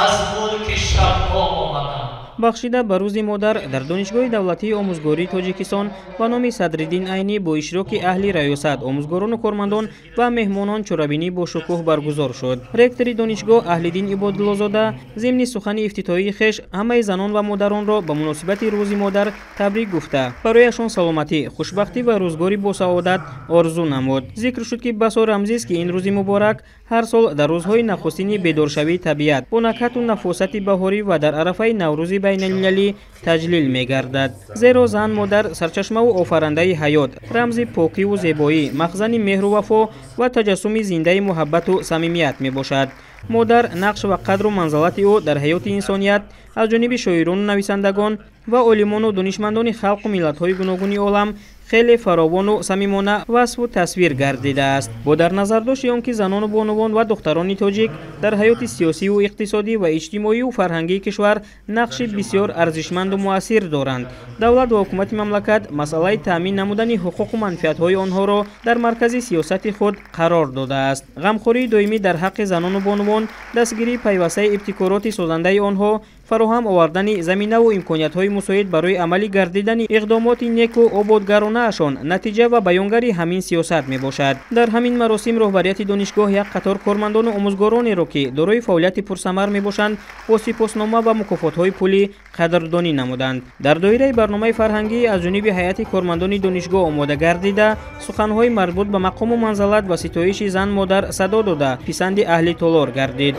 Аз мулки шабҳо омадам. Бахшида ба Рӯзи модар дар Донишгоҳи давлатии омӯзгории Тоҷикистон ба номи Садриддин Айнӣ бо иштироки аҳли раёсат, омӯзгорону кормандон ва меҳмонон чорабинӣ бо шукӯҳ баргузор шуд. Ректори донишгоҳ Аҳлиддин Ибодуллозода зимни сухани ифтитоҳии хеш ҳамаи занон ва модаронро ба муносибати Рӯзи модар табрик гуфта, барояшон саломатӣ, хушбахтӣ ва рӯзгори босаодат орзу намуд. Зикр шуд, ки басо рамзист, ки ин рӯзи муборак ҳар сол дар рӯзҳои нахустини бедоршавии табиат бо накҳату нафосати баҳорӣ ва дар арафаи Наврӯзи байналмилалӣ таҷлил мегардад. Зеро зан модар сарчашмаву офарандаи ҳаёт, рамзи покиву зебоӣ, махзани меҳру вафо ва таҷассуми зиндаи муҳаббату самимият мебошад. Модар нақш ва қадру манзалати ӯ дар ҳаёти инсоният аз ҷониби шоирону нависандагон ва олимону донишмандони халқу миллатҳои гуногуни олам хеле фаровону самимона васфу тасвир гардидааст. Бо дар назардошти он ки занону бонувон ва духтарони тоҷик дар ҳаёти сиёсиву иқтисодӣ ва иҷтимоию фарҳангии кишвар нақши бисёр арзишманду муассир доранд, давлат ва ҳукумати мамлакат масъалаи таъмин намудани ҳуқуқу манфиатҳои онҳоро дар маркази сиёсати худ қарор додааст. Ғамхории доимӣ дар ҳаққи занону бонувон, дастгирии пайвастаи ибтикороти созандаи онҳо, фароҳам овардани заминаву имкониятҳои мусоид барои амалӣ гардидани иқдомоти неку ободгаронаашон натиҷа ва баёнгари ҳамин сиёсат мебошад. Дар ҳамин маросим роҳбарияти донишгоҳ як қатор кормандону омӯзгоронеро, ки дорои фаъолияти пурсамар мебошанд, бо сипоснома ва мукофотҳои пулӣ қадрдонӣ намуданд. Дар доираи барномаи фарҳангӣ аз ҷониби ҳайати кормандони донишгоҳ омода гардида, суханҳои марбут ба мақому манзалат ва ситоиши зан модар садо дода, писанди аҳли толор гардид.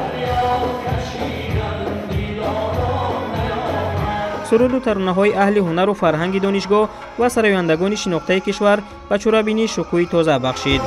Суруду таронаҳои аҳли ҳунару фарҳанги донишгоҳ ва сарояндагони шинохтаи кишвар ба чорабинӣ шукӯҳи тоза бахшид.